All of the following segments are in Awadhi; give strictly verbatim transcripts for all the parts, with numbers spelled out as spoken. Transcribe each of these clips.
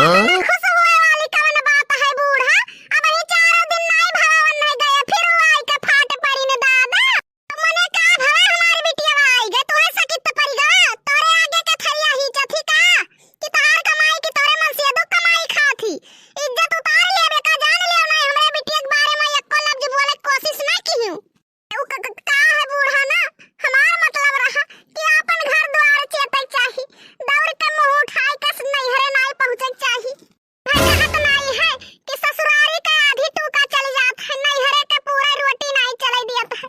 अरे, खुश होए वाली कवन बात है बूढ़ा? अबहीं चारो दिन नाई भवावन नहीं गए, फिर वो आई के फाट पड़ी न दादा। मने का भवा हमार बिटिया आई गए, तोहे सकित पड़ी गवा? तोरे आगे के थरिया ही चथी का? कि तहार कमाई कि तोरे मन से दुख कमाई खाथी? इज्जत उतार लेबे का, जान लेव नहीं, हमरे बिटिया के बारे में एको लफ्ज बोले के कोशिश ना किहू। उ क-, क-, का है बूढ़ा ना, हमार मतलब रहा कि आपन घर द्वार चेते चाही, दौड़ के मुंह उठाए के नैहरे नाई पहुँचे के चाही। भाई कहत नाई है कि ससुरारी का आधी टूका चल जात है, नैहरे के पूरा रोटी नाई चले दियत है।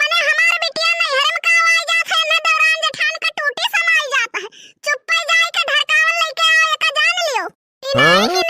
मने हमार बिटिया नैहरे में का आए जात है, न दौरान जेठान का टूटी समाई जात है, चुप्पे जाए के ढरकावन लेके आए का जान लियो। ई नाई कि